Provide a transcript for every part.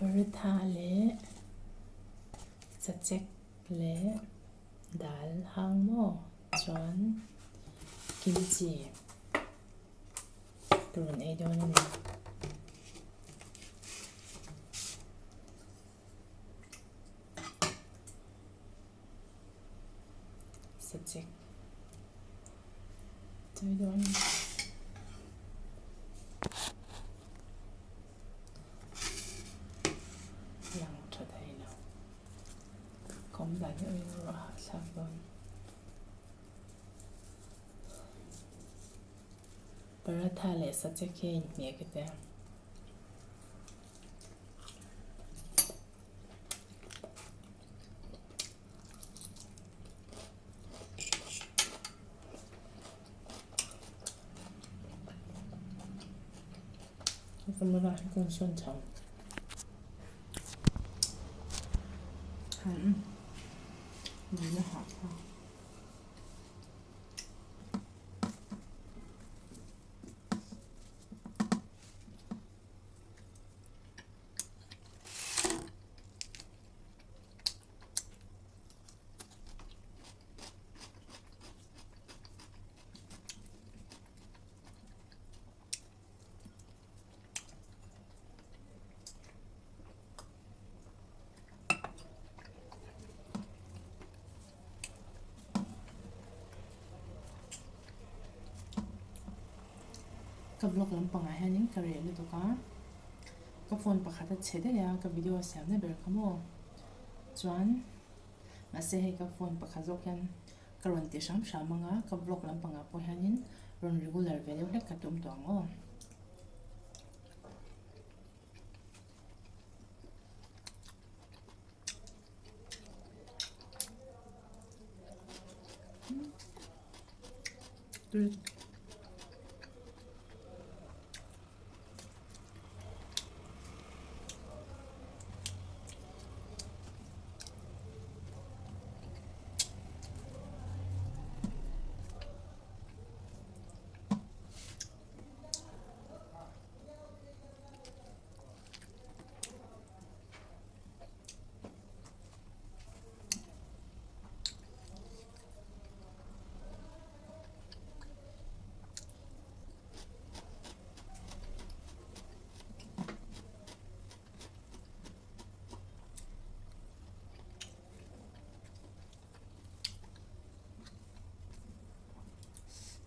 Paratha leh sachek leh dal hang maw chuan kimchi ka rawn ei dawn a ni. Sachek tui dawn a ni. Lang tha thei lo. Kawm dan hi awin ruah a hahthlak dawn. Paratha leh sachek hi a inhmeh ka tia. Camera hi ka sawn chho. Ka vlog lampangah hianin ka reh lutuk a, ka phone pakhat a chhe daih a, ka video siamna ber kha maw chuan mahse hei ka phone pakhat zawk hian ka rawn ti hram hram ang a, ka vlog lampangah pawh hianin rawn regular ve deuh hlek ka tum tawh ang aw.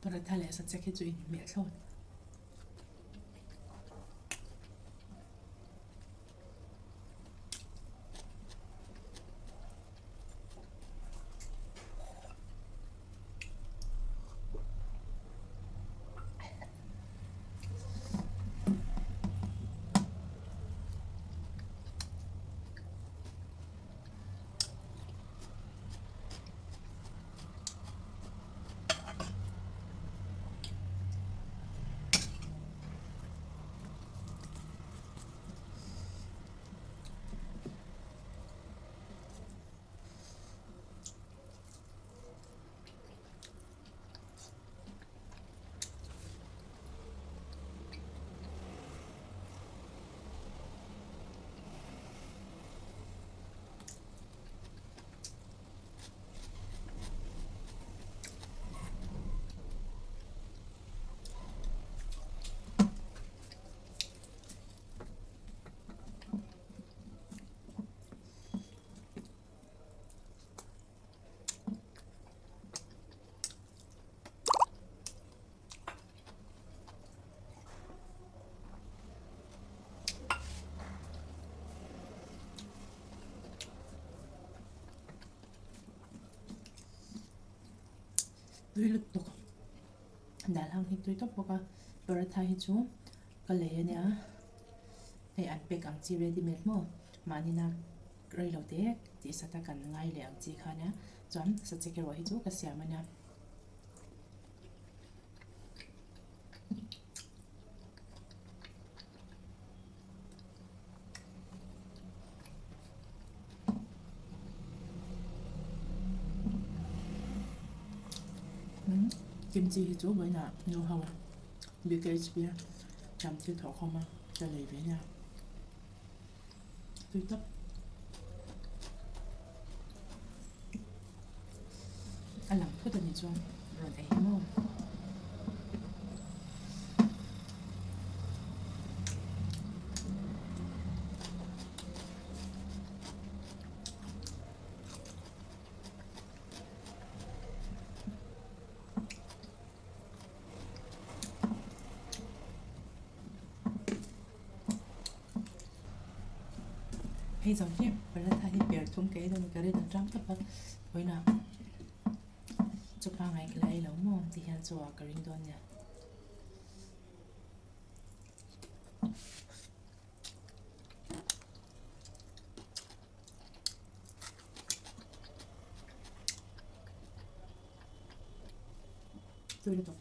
Paratha leh sachek hi chu inhmeh thlawt. Tui lutuk dal hang hi tui tawp bawk a paratha hi chu ka lei a nia hei an pack ang chi ready made maw mahni na rei lo te tih sat a kan ngai leh ang chi kha nia chuan sachek erawh hi chu ka siam a nia. Kimchi hi chu vawiinah nu ho BKHP lam thil thawh khawm a ka lei ve nia. Tui tawp. A lang phut a nih chuan rawn ei hi maw. Hei zawng hi paratha hi per thum ka ei dawn ka rin atang tawp a vawiinah chaw pangngai ka la ei lo maw ti hian chaw ah ka ring dawn nia. Tui lutuk.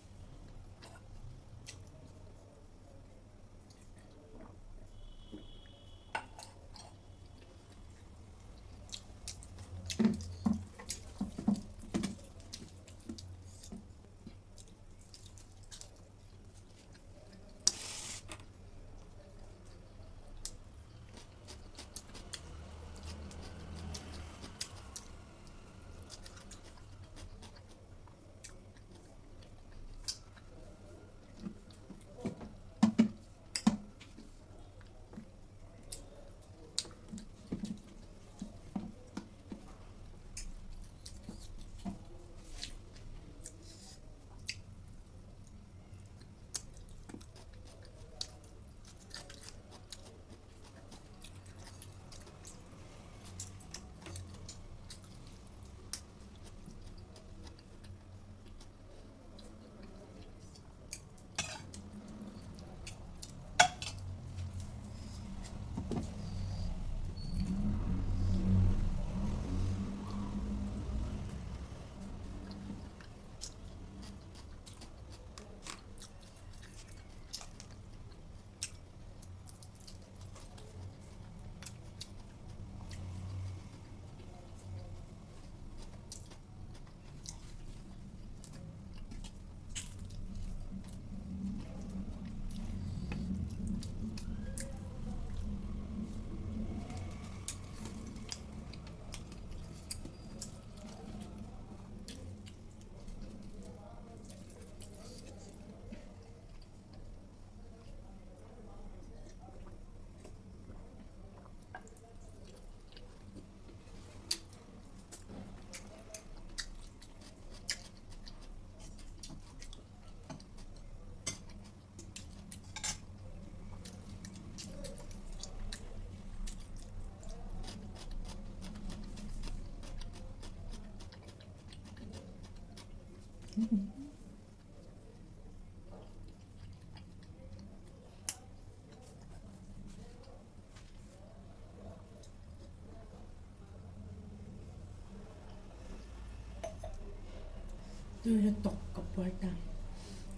Tui lutuk ka puar ta.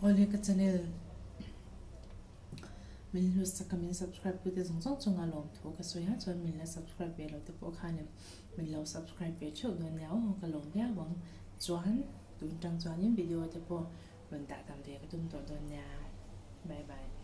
Awle ka channel min hlut sak a min subscribe tu te zawng zawng chunga lawmthu ka sawi a chuan min la subscribe ve lo te pawh khanin min lo subscribe ve theuh dawn nia aw ka lawm viau ang chuan tun tang chuanin video te pawh rawn dah tam ve ka tum tawh dawn nia bye bye.